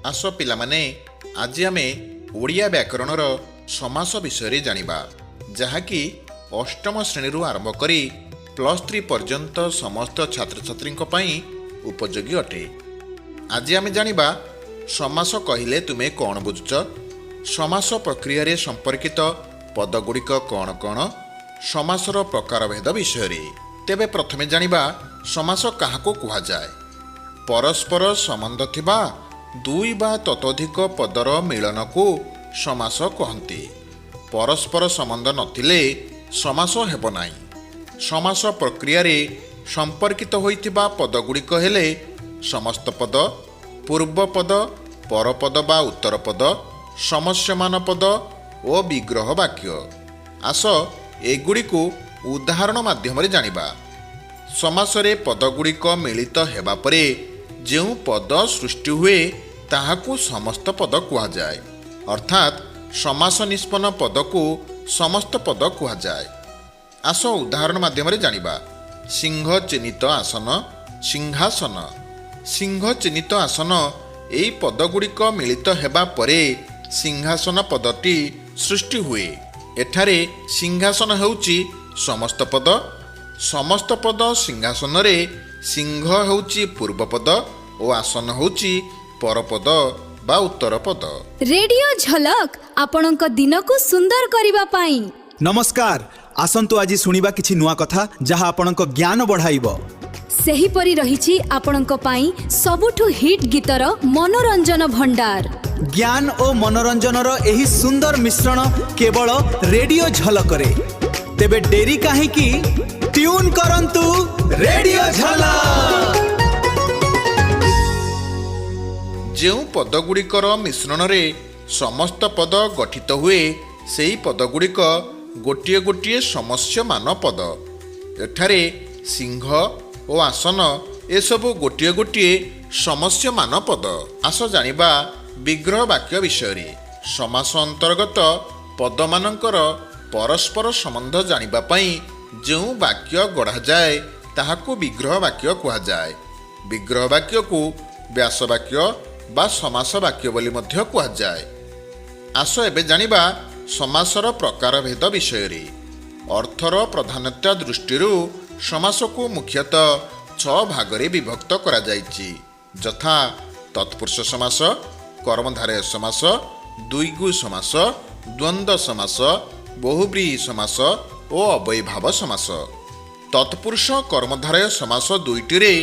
ଆସ ପିଲାମାନେ, ଆଜି ଆମେ ଓଡ଼ିଆ ବ୍ୟାକରଣର ସମାସ ବିଷୟରେ ଜାଣିବା, ଯାହାକି ଅଷ୍ଟମ ଶ୍ରେଣୀରୁ ଆରମ୍ଭ କରି +3 ପର୍ଯ୍ୟନ୍ତ ସମସ୍ତ ଛାତ୍ରଛାତ୍ରୀଙ୍କ ପାଇଁ ଉପଯୋଗୀ ଅଟେ। ଆଜି ଆମେ ଜାଣିବା ସମାସ କହିଲେ ତୁମେ କ'ଣ ବୁଝୁଛ, ସମାସ ପ୍ରକ୍ରିୟାରେ ସମ୍ପର୍କିତ ପଦଗୁଡ଼ିକ କ'ଣ କ'ଣ, ସମାସର ପ୍ରକାରଭେଦ ବିଷୟରେ। ତେବେ ପ୍ରଥମେ ଜାଣିବା ସମାସ କାହାକୁ କୁହାଯାଏ। ପରସ୍ପର ସମ୍ବନ୍ଧ ଥିବା ଦୁଇ ବା ତତୋଧିକ ପଦର ମିଳନକୁ ସମାସ କହନ୍ତି। ପରସ୍ପର ସମ୍ବନ୍ଧ ନଥିଲେ ସମାସ ହେବ ନାହିଁ। ସମାସ ପ୍ରକ୍ରିୟାରେ ସମ୍ପର୍କିତ ହୋଇଥିବା ପଦଗୁଡ଼ିକ ହେଲେ ସମସ୍ତ ପଦ, ପୂର୍ବପଦ, ପରପଦ ବା ଉତ୍ତରପଦ, ସମସ୍ୟମାନ ପଦ ଓ ବିଗ୍ରହ ବାକ୍ୟ। ଆସ ଏଗୁଡ଼ିକୁ ଉଦାହରଣ ମାଧ୍ୟମରେ ଜାଣିବା। ସମାସରେ ପଦଗୁଡ଼ିକ ମିଳିତ ହେବା ପରେ ଯେଉଁ ପଦ ସୃଷ୍ଟି ହୁଏ, ତାହାକୁ ସମସ୍ତ ପଦ କୁହାଯାଏ। ଅର୍ଥାତ୍ ସମାସ ନିଷ୍ପନ୍ନ ପଦକୁ ସମସ୍ତ ପଦ କୁହାଯାଏ। ଆସ ଉଦାହରଣ ମାଧ୍ୟମରେ ଜାଣିବା। ସିଂହ ଚିହ୍ନିତ ଆସନ, ସିଂହାସନ। ସିଂହ ଚିହ୍ନିତ ଆସନ, ଏହି ପଦଗୁଡ଼ିକ ମିଳିତ ହେବା ପରେ ସିଂହାସନ ପଦଟି ସୃଷ୍ଟି ହୁଏ। ଏଠାରେ ସିଂହାସନ ହେଉଛି ସମସ୍ତ ପଦ। ସମସ୍ତ ପଦ ସିଂହାସନରେ ସିଂହ ହେଉଛି ପୂର୍ବପଦ ଓ ଆସନ ହେଉଛି ପରପଦ ବା ଉତ୍ତର ପଦ। ରେଡିଓ ଝଲକ, ଆପଣଙ୍କ ଦିନକୁ ସୁନ୍ଦର କରିବା ପାଇଁ। ନମସ୍କାର। ଆସନ୍ତୁ ଆଜି ଶୁଣିବା କିଛି ନୂଆ କଥା, ଯାହା ଆପଣଙ୍କ ଜ୍ଞାନ ବଢ଼ାଇବ। ସେହିପରି ରହିଛି ଆପଣଙ୍କ ପାଇଁ ସବୁଠୁ ହିଟ୍ ଗୀତର ମନୋରଞ୍ଜନ ଭଣ୍ଡାର। ଜ୍ଞାନ ଓ ମନୋରଞ୍ଜନର ଏହି ସୁନ୍ଦର ମିଶ୍ରଣ କେବଳ ରେଡିଓ ଝଲକରେ। ତେବେ ଡେରି କାହିଁକି? ଟ୍ୟୁନ୍ କରନ୍ତୁ ରେଡିଓ ଝଲକ। ଯେଉଁ ପଦଗୁଡ଼ିକର ମିଶ୍ରଣରେ ସମସ୍ତ ପଦ ଗଠିତ ହୁଏ, ସେହି ପଦଗୁଡ଼ିକ ଗୋଟିଏ ଗୋଟିଏ ସମସ୍ୟମାନ ପଦ। ଏଠାରେ ସିଂହ ଓ ଆସନ ଏସବୁ ଗୋଟିଏ ଗୋଟିଏ ସମସ୍ୟମାନ ପଦ। ଆସ ଜାଣିବା ବିଗ୍ରହ ବାକ୍ୟ ବିଷୟରେ। ସମାସ ଅନ୍ତର୍ଗତ ପଦମାନଙ୍କର ପରସ୍ପର ସମ୍ବନ୍ଧ ଜାଣିବା ପାଇଁ ଯେଉଁ ବାକ୍ୟ ଗଢ଼ାଯାଏ, ତାହାକୁ ବିଗ୍ରହ ବାକ୍ୟ କୁହାଯାଏ। ବିଗ୍ରହ ବାକ୍ୟକୁ ବ୍ୟାସ ବାକ୍ୟ ବା ସମାସ ବାକ୍ୟ ବୋଲି ମଧ୍ୟ କୁହାଯାଏ। ଆସ ଏବେ ଜାଣିବା ସମାସର ପ୍ରକାରଭେଦ ବିଷୟରେ। ଅର୍ଥର ପ୍ରଧାନତା ଦୃଷ୍ଟିରୁ ସମାସକୁ ମୁଖ୍ୟତଃ ଛଅ ଭାଗରେ ବିଭକ୍ତ କରାଯାଇଛି, ଯଥା ତତ୍ପୁରୁଷ ସମାସ, କର୍ମଧାରୟ ସମାସ, ଦ୍ୱିଗୁ ସମାସ, ଦ୍ୱନ୍ଦ୍ୱ ସମାସ, ବହୁବ୍ରୀହି ସମାସ ଓ ଅବ୍ୟୟୀଭାବ ସମାସ। ତତ୍ପୁରୁଷ କର୍ମଧାରୟ ସମାସ ଦୁଇଟିରେ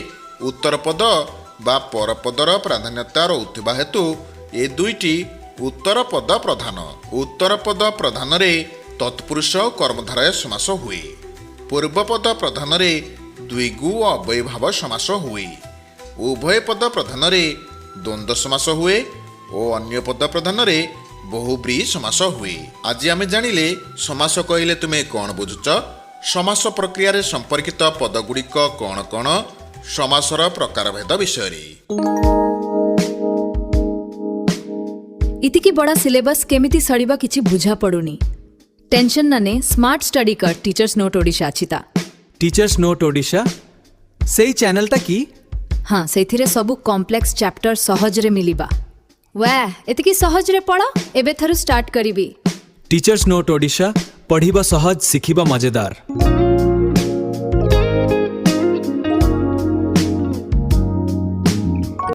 ଉତ୍ତରପଦ ବା ପରପଦର ପ୍ରାଧାନ୍ୟତା ରହୁଥିବା ହେତୁ ଏ ଦୁଇଟି ଉତ୍ତରପଦ ପ୍ରଧାନ। ଉତ୍ତରପଦ ପ୍ରଧାନରେ ତତ୍ପୁରୁଷ କର୍ମଧାରୟ ସମାସ ହୁଏ। ପୂର୍ବପଦ ପ୍ରଧାନରେ ଦ୍ୱିଗୁ ଓ ଅବ୍ୟୟୀଭାବ ସମାସ ହୁଏ। ଉଭୟ ପଦ ପ୍ରଧାନରେ ଦ୍ୱନ୍ଦ୍ୱ ସମାସ ହୁଏ ଓ ଅନ୍ୟ ପଦ ପ୍ରଧାନରେ ବହୁବ୍ରୀହି ସମାସ ହୁଏ। ଆଜି ଆମେ ଜାଣିଲେ ସମାସ କହିଲେ ତୁମେ କ'ଣ ବୁଝୁଛ, ସମାସ ପ୍ରକ୍ରିୟାରେ ସମ୍ପର୍କିତ ପଦଗୁଡ଼ିକ କ'ଣ କ'ଣ, ସମାସର ପ୍ରକାରଭେଦ ବିଷୟରେ। ଇତିକି ବଡ଼ ସିଲେବସ୍ କେମିତି ସରିବ, କିଛି ବୁଝା ପଡୁନି। ଟେନସନ୍ ନା ନେ, ସ୍ମାର୍ଟ ଷ୍ଟଡି କର। ଟିଚର୍ସ ନୋଟ୍ ଓଡ଼ିଶା ଅଛି ତା। ଟିଚର୍ସ ନୋଟ୍ ଓଡ଼ିଶା, ସେଇ ଚ୍ୟାନେଲଟା କି? ହଁ, ସେଇଥିରେ ସବୁ କମ୍ପ୍ଲେକ୍ସ ଚାପ୍ଟର ସହଜରେ ମିଳିବା। ୱା, ଏତିକି ସହଜରେ ପଢ଼! ଏବେଠାରୁ ଷ୍ଟାର୍ଟ କରିବି। ଟିଚର୍ସ ନୋଟ୍ ଓଡ଼ିଶା, ପଢ଼ିବା ସହଜ, ଶିଖିବା ମଜେଦାର।